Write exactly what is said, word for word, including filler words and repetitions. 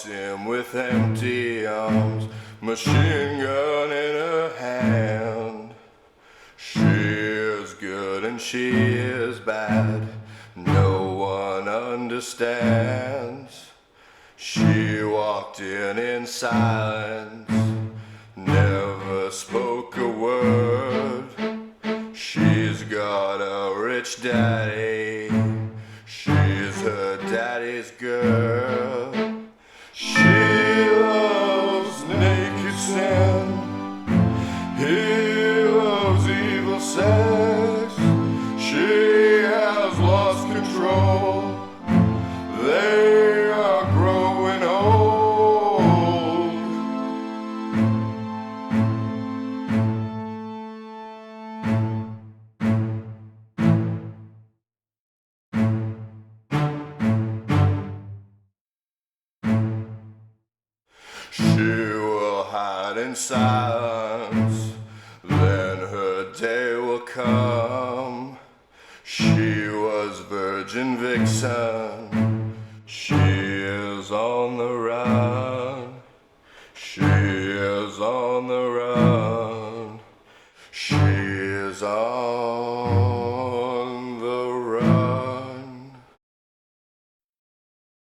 Him with empty arms, machine gun in her hand. She is good and she is bad, no one understands. She walked in in silence, never spoke a word. She's got a rich daddy, she's her daddy's girl. She loves naked sin. He loves evil sex. She has lost control. They are growing old. She will hide in silence, then her day will come. She was virgin vixen, she is on the run. She is on the run. She is on